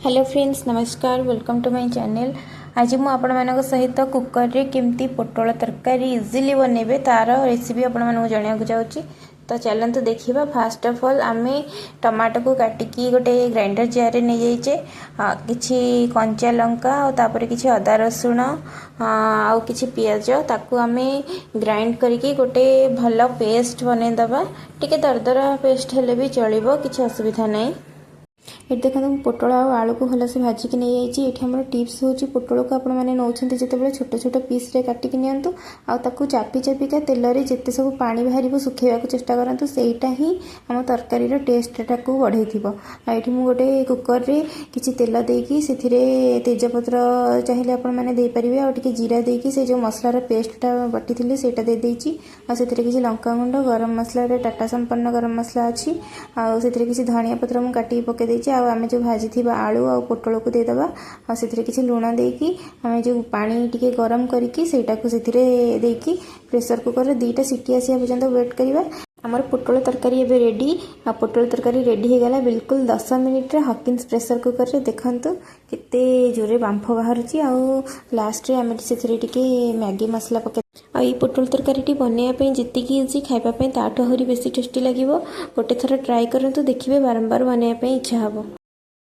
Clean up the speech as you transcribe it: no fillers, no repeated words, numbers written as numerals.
Hello friends, ନମସ୍କାର। Welcome to my channel. ଆଜି ମୁଁ ଆପଣମାନଙ୍କ ସହିତ କୁକରରେ କେମିତି ପୋଟଳ ତରକାରୀ ଇଜିଲି ବନେଇବେ, ତାର ରେସିପି ଆପଣମାନଙ୍କୁ ଜଣାଇବାକୁ ଯାଉଛି। ତ ଚାଲନ୍ତୁ ଦେଖିବା। ଫାଷ୍ଟ ଅଫ୍ ଅଲ୍ ଆମେ ଟମାଟୋକୁ କାଟିକି ଗୋଟେ ଗ୍ରାଇଣ୍ଡର ଜାରରେ ନେଇଯାଇଛେ, କିଛି କଞ୍ଚା ଲଙ୍କା ଆଉ ତାପରେ କିଛି ଅଦା, ରସୁଣ ଆଉ କିଛି ପିଆଜ। ତାକୁ ଆମେ ଗ୍ରାଇଣ୍ଡ କରିକି ଗୋଟେ ଭଲ ପେଷ୍ଟ ବନେଇଦେବା। ଟିକେ ଦରଦରା ପେଷ୍ଟ ହେଲେ ବି ଚଳିବ, କିଛି ଅସୁବିଧା ନାହିଁ। ଏଠି ଦେଖନ୍ତୁ, ମୁଁ ପୋଟଳ ଆଉ ଆଳୁକୁ ଭଲସେ ଭାଜିକି ନେଇଯାଇଛି। ଏଠି ଆମର ଟିପ୍ସ ହେଉଛି, ପୋଟଳକୁ ଆପଣମାନେ ନେଉଛନ୍ତି ଯେତେବେଳେ, ଛୋଟ ଛୋଟ ପିସ୍ରେ କାଟିକି ନିଅନ୍ତୁ ଆଉ ତାକୁ ଚାପି ଚାପିକା ତେଲରେ ଯେତେ ସବୁ ପାଣି ବାହାରିବ ଶୁଖେଇବାକୁ ଚେଷ୍ଟା କରନ୍ତୁ। ସେଇଟା ହିଁ ଆମ ତରକାରୀର ଟେଷ୍ଟଟାକୁ ବଢ଼େଇଥିବ। ଆଉ ଏଠି ମୁଁ ଗୋଟେ କୁକରରେ କିଛି ତେଲ ଦେଇକି ସେଥିରେ ତେଜପତ୍ର ଚାହିଁଲେ ଆପଣମାନେ ଦେଇପାରିବେ ଆଉ ଟିକେ ଜିରା ଦେଇକି ସେ ଯେଉଁ ମସଲାର ପେଷ୍ଟଟା ବାଟିଥିଲି, ସେଇଟା ଦେଇଦେଇଛି। ଆଉ ସେଥିରେ କିଛି ଲଙ୍କାଗୁଣ୍ଡ, ଗରମ ମସଲା, ଟାଟା ସମ୍ପନ୍ନ ଗରମ ମସଲା ଅଛି, ଆଉ ସେଥିରେ କିଛି ଧନିଆ ପତ୍ର ମୁଁ କାଟିକି ପକାଇ ଦେଇଛି। ଆଉ ଆମେ ଯେଉଁ ଭାଜିଥିବା ଆଳୁ ଆଉ ପୋଟଳକୁ ଦେଇଦେବା ଆଉ ସେଥିରେ କିଛି ଲୁଣ ଦେଇକି ଆମେ ଯେଉଁ ପାଣି ଟିକେ ଗରମ କରିକି ସେଇଟାକୁ ସେଥିରେ ଦେଇକି ପ୍ରେସର କୁକରରେ 2ଟା ସିଟି ଆସିବା ପର୍ଯ୍ୟନ୍ତ ୱେଟ୍ କରିବା। ଆମର ପୋଟଳ ତରକାରୀ ଏବେ ରେଡ଼ି। ଆଉ ପୋଟଳ ତରକାରୀ ରେଡ଼ି ହେଇଗଲା ବିଲକୁଲ 10 ମିନିଟ୍ରେ ହକିନ୍ସ ପ୍ରେସର କୁକରରେ। ଦେଖନ୍ତୁ କେତେ ଜୋରରେ ବାମ୍ଫ ବାହାରୁଛି। ଆଉ ଲାଷ୍ଟରେ ଆମେ ସେଥିରେ ଟିକେ ମ୍ୟାଗି ମସଲା ପକାଇ। ଆଉ ଏଇ ପୋଟଳ ତରକାରୀଟି ବନେଇବା ପାଇଁ ଯେତିକି ଇଜି, ଖାଇବା ପାଇଁ ତାଠୁ ଆହୁରି ବେଶୀ ଟେଷ୍ଟି ଲାଗିବ। ଗୋଟେ ଥର ଟ୍ରାଏ କରନ୍ତୁ, ଦେଖିବେ ବାରମ୍ବାର ବନେଇବା ପାଇଁ ଇଚ୍ଛା ହେବ।